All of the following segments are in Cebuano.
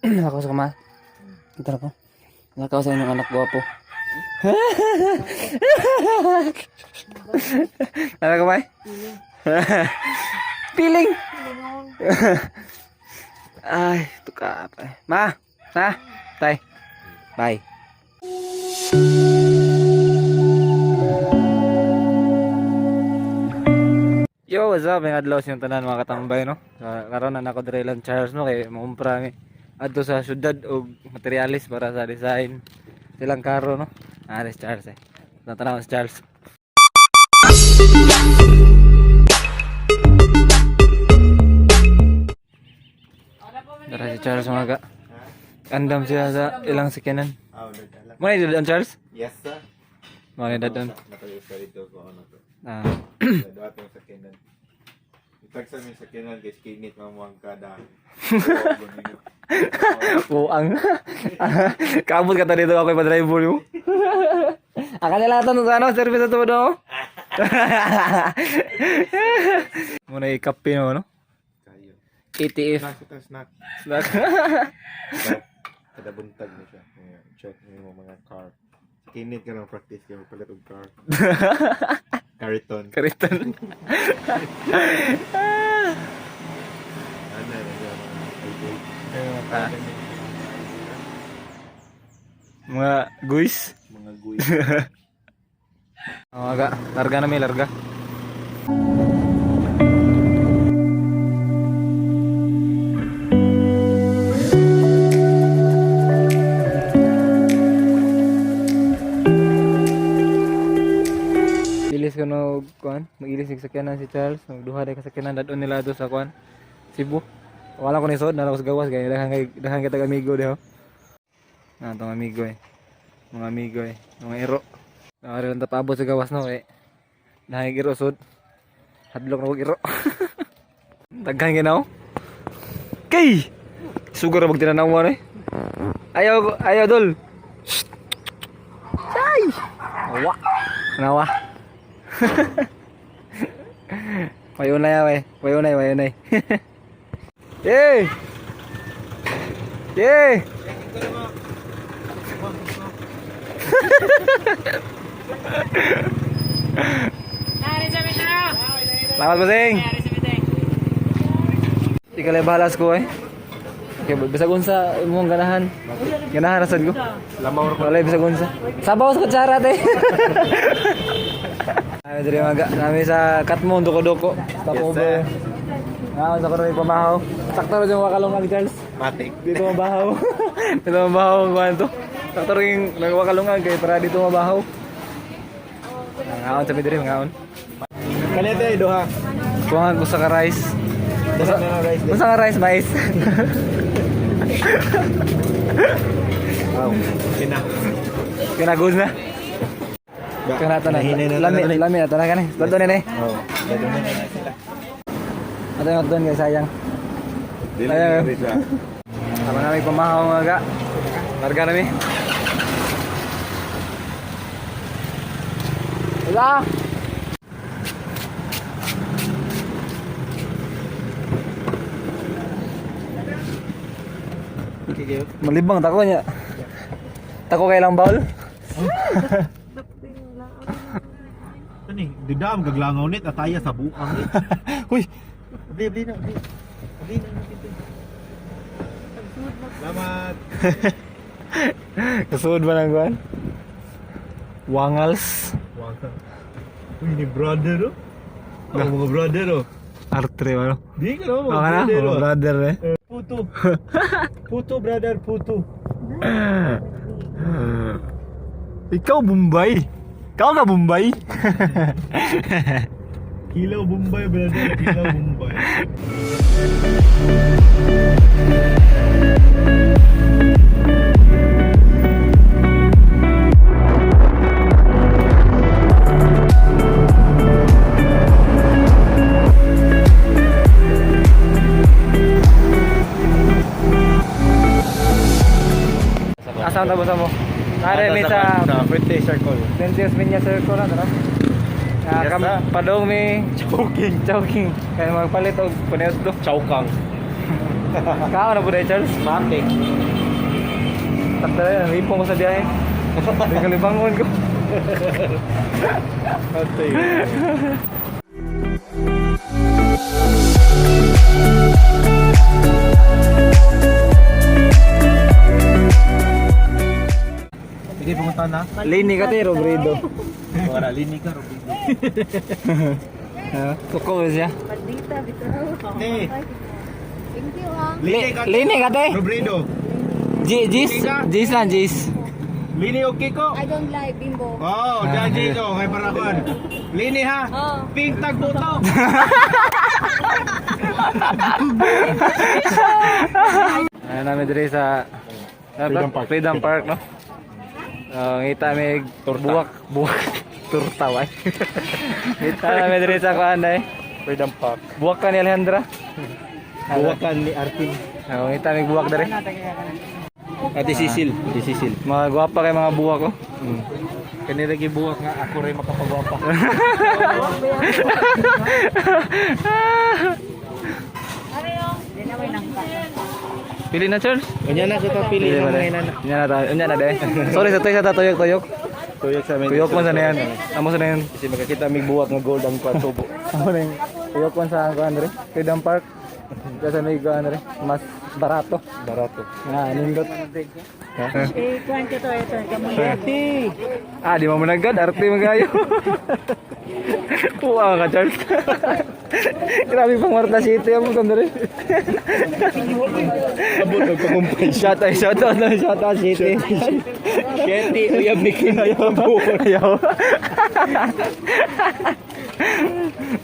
Ako sa kama. Tara po. Nakaw sa inyong anak gwapo. Ano ka ba? Piling. Ay, tuka pa. Ma, ma, tay. Bye. Yo, what's up? May adlaw sa tanan mga katambay, no? So, karon na nako diri lang Charles, no, kay mangumpra mi adto sa syudad og materialis para sa design silang karo, no? Aris Charles eh. Natanaw si Charles. Dara si Charles mga ka. Andam siya sa ilang sakyanan. Ah, nagdala. Mo na dadon, Charles? Yes, sir. Mo na dadon. Nakayos ka dito kung ano to. Ah. Duhat yung sakinan. Itag sa aming sakinan guys, kinit mamuang kada. Buang. Kaabot ka ta dito ako pa-drive mo. Ang kanila ito sa ano, service ito do. Muna ikape no, no? Kayo. ATF. Snack ito, snack. Snack. Kada buntag na siya. Ngayon, check niyo yung mga car. Sa kinit ka lang practice kayo magpalit og car. Cariton. Kariton. Ano na yung mga idol. Ah. Mga guys. Mga guy. Oh, aga, larga na may larga. Ilis ko no kuan, mag-ilis og sakyanan si Charles, magduha day ka sakyanan dadon nila do sa kuan. Cebu. Wala ko ni sod, nala ko sa gawas kay daghan kay daghan kita amigo diho. Na tong amigo eh. Mga amigo eh, mga iro. Ari lang tapabot sa gawas no eh. Nahig iro sod. Hadlok na kog iro. Daghan ginaw. Kay. Sugar ra magtinanawa eh. Ayaw ayaw dol. Shh. Ay. Nawa. Nawa. Mayunay ah, we. Mayunay, mayunay. Yay! Yay! Salamat, bossing. Ikaw balas ko eh. Okay, bisag unsa imong ganahan. Ganahan ra sad ko. Lamaw ra ko. Wala bisag unsa. Sabaw sa kutsara te. Ay, diri maga nami sa Katmon doko-doko. Stopover. Nga sa kuno pamahaw. Sakto ra yung wakalungag Charles. Matik. Dito mabahaw. Dito mabahaw ang kwanto. Sakto rin yung nagwakalungag kay para dito mabahaw. Mangaon sa mi diri mangaon. Kanita eh, duha. Kuha ko sa ka rice. Duha na rice. Usa ka rice mais. Wow. Kina. Kinagod na. Kanata na. Hinahinay na Lami, na. lami na tana kani. Dadon ni. Oh, dadon na na sila. Ato yung doon guys, sayang. Dili Ayaw. na siya. Tama na may pamahaw mga ga. Larga na mi. Wala. Malibang tako niya. Tako kay lang bawl. Ano eh, didam gaglangaw nit ataya sa buang nit. Uy, Bli bli na, bli. Bli na natin. Salamat. kasuod ba ng kuan? Wangals. Wang. Uy, ni brother oh. Oh, mga brother oh. Artre ba no? Di ka no, mga Okay na, brother mga oh. brother eh. Puto. Puto brother, puto. Ikaw Bombay. Ikaw ka Bombay. Kilaw Bombay brother, kilaw Bombay. Asa ang tapos mo? Are mi sa birthday circle. Princess Minya Circle na tara. Ah, Yes, kam sir. padong mi Choking. chowking kay magpalit og punesto. Chowkang. Kaon na po dahil, Charles. Mate. Takdala yan, hipong ko sa biyahe. Hindi kalibangon ko. Mate. Sige, pumunta na. Lini ka te, Robredo. Wala, lini ka, Robredo. Ha? Kuko ba siya? Pandita, bitaw. Te. Thank you, ah. Lini ka te? Robredo. Jis, Jis lang, Jis. Lini o Kiko? I don't like bimbo. Oh, dyan Kiko, kay Paragon. Lini ha. Oh. Pink tag buto. Ano namin dire sa Freedom Park. Freedom Park, no? Ngita may buwak, buwak, turta way. Ngita namin dire sa kuan ay. Freedom Park. Buwak ka ni Alejandra. Buwakan ni Arkin. Oh, ngita may buwak dire. Ate Cecil. Ate Cecil. Mga gwapa kay mga buwak oh. Kanila gibuwak nga ako rin makapagwapa. Pili na, Charles. Unya na kita pili Pili ng ba mga de? inana. Unya na tayo. Unya na de. Sorry sa tayo sa tuyok tuyok. Tuyok sa amin. Tuyok man sa na yan. Amo sa na yan. Kasi makakita mig buwak nga gold ang kwan tubo. Amo na yung tuyok man sa kuan dire. Freedom Park. Diyan sa may kuan dire. Mas barato. Barato. Ah, nindot. Eh, kuhan ka to, ito. Kamu. Ah, di mo managad. Arte mo kayo. Kuha ka, Charles. Grabe pang Marta City. Amo sa dire. Abot og pagumpay. Shout out, shout out, shout out City. Shetty uyab ni Kim. Ayaw. Ayaw.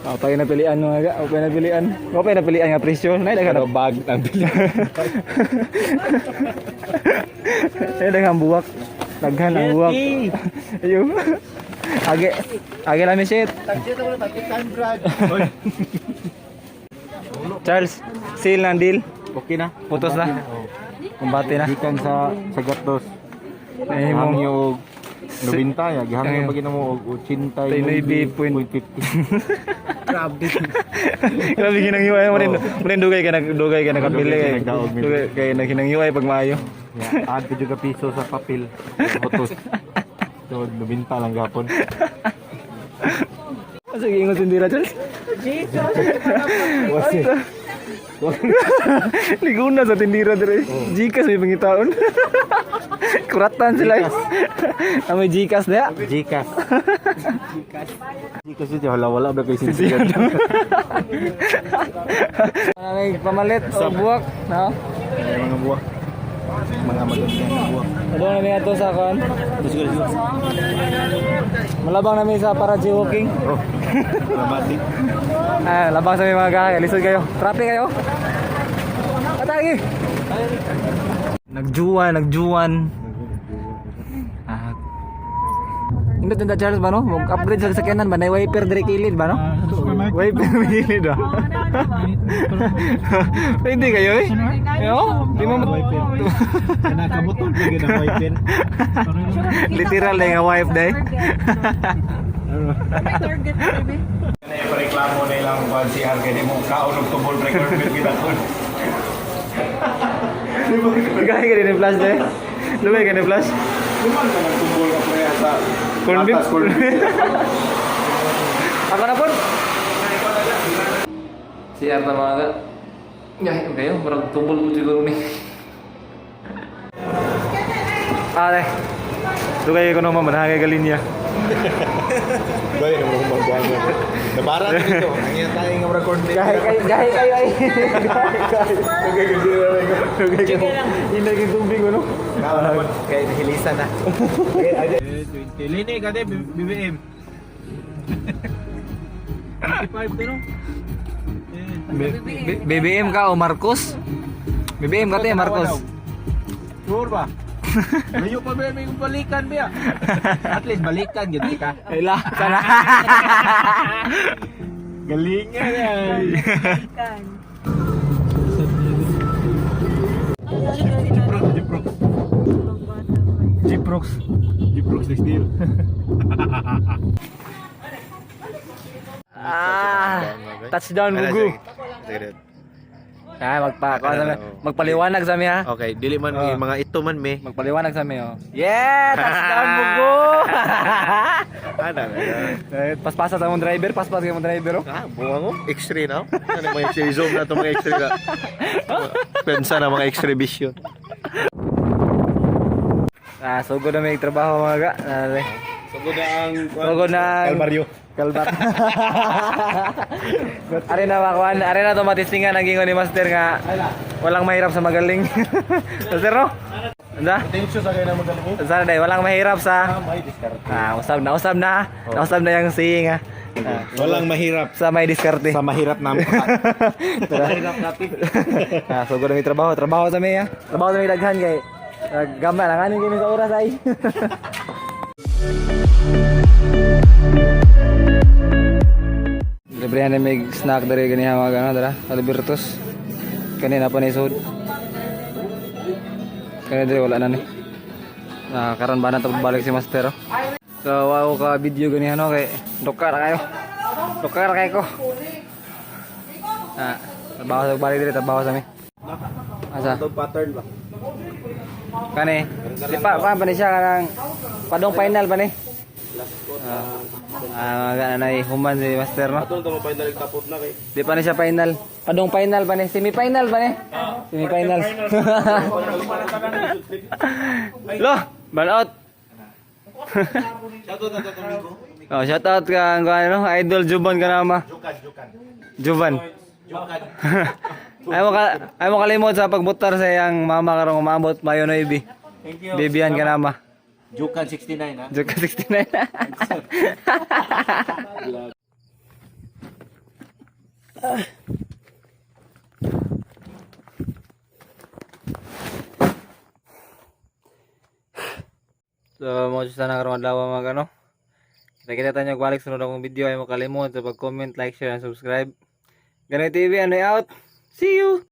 Okay na pilian mga ga. Okay na pilian. Okay na pilian nga presyo. Nay daghan Pero bag ang pili. Nay daghan buwak. Daghan ang buwak. Ayo. Age. Age lang shit. Charles, seal na ang deal. Okay na. Putos na. Kumbate na. Gikan sa gatos. Ay mo. Hangyo og 90 ya, gihangyo pa ginamo og 89.50. Grabe. Grabe ginang UI mo rin. Mo rin dugay ka nag dugay ka nakapili. Dugay ka nagdaog, min. Dugay kay naghinang UI pag maayo. Yeah, add ko juga piso sa papel. Putos. So, 90 lang gapon. Sige, ingon tindira, Charles. Wasi. Liguna sa tindira dire. Gcash may pangitaon. Kuratan sila. Ang may Gcash na. Gcash. Gcash dito, wala wala ba kay sinsigan. May pamalit o buwak, no? Mga buwak. Mga maganda na buwak. Malabang namin ato sa kon. Let's go, let's go. Malabang namin sa Paraji Walking. Oh. Labati. Ah, labang sa may mga gahay. Lisod kayo. Traffic kayo. Atagi. Nagjuwan, nagjuwan. Ah. Hindi tinda Charles ba no? Mag-upgrade sa sakyanan ba? Nay wiper dire kilid ba no? Wiper kilid ba? Hindi kayo eh. Yo, di mo Kana kamutol pa gyud ang wiper. literal na nga wife day. Target, baby. Kana reklamo na ilang kwan CR kay di mo kaon og tubol requirement gid ako. Gaya ka din flash day. Lumay ka ni flash. Duman ka ng tubol ka pre sa Corn beef. Atas, corn beef. Ako na po. CR na mga ka. Gahi kayo, murag tubol po siguro ni. Are. Dugay ko naman manahangay ka linya. Bay, mo magbuwan. Nabara dito. Ang iya tayo nga murag corn beef. Gahi kayo, gahi kayo ay. Gahi kayo. Dugay kayo. Dugay kayo. Hindi kay tubig ano. Kay nahilisan na. 20. Lini ka BBM. 25 to no? BBM ka o Marcos? BBM ka te Marcos. Sure ba? Layo pa ba may balikan ba? At least balikan gyud ka. Ila, sana. Galingan yan. Kan. Jiprox, Jiprox. Jiprox. Jiprox next deal. Ah, touchdown bugu. Ah, magpa kuan sa mi. Oo. Magpaliwanag sa mi ha. Okay, dili man Oh. mi, mga ito man mi. Magpaliwanag sa mi oh. Yeah, touchdown bugo. Ana. Eh, paspasa sa mong driver, paspas kay mong driver oh. Ah, buwang oh. X-ray na. Ano mga X-ray zoom na to mga X-ray ka. Pensa na mga X-ray vision. Ah, sugod na may trabaho mga ga. Ah, Sugod na ang Sugod na ang Kalbaryo. Kalbar. Are na makuan, are na to matistingan ang gingon ni Master nga walang mahirap sa magaling. Master no? Anda? Tensyo sa kay na magaling. Sana day walang mahirap sa May diskarte. Ah, usab na, usab na. Usab na yung saying ah. Ah, Walang mahirap sa may diskarte. sa mahirap na Mahirap natin. Ah, so may trabaho, trabaho sa may ah. Trabaho sa may daghan kay gama lang aning kini sa oras ay. Libre na may snack dere ganiha mga gano dara, Albertos. Kanina pa ni sud. Kani dere wala na ni. Ah, karon ba na to balik si Master oh. So, wow ka video ganiha no kay dokar kayo. Dokar kayo ko. Ah, trabaho sa balik diri, trabaho sa mi. Asa? Pattern ba? Kani. Di pa pa ni siya kanang padong final pa ni. Ah, ah na human si Master no. Atong tamo final tapot na kay. Di pa ni siya final. Padong final pa ni, semi final pa ni. Semi final. Lo, banot. Shoutout na to Migo. Oh, shout out ka ang ano, Idol Juban ka na ma. Jukan, Jukan. Juban. Jukan. Ay mo kalimot sa pagbutar sa iyang mama karong umabot Mayo 9. Thank you. Bibian ka na ma. Jukan 69 ha. Jukan 69. So, mo sana karong adlaw mga ano. Kita-kita tayo balik sunod akong video ay mo kalimot sa pag-comment, like, share, and subscribe. Ganoy TV, ano out. See you!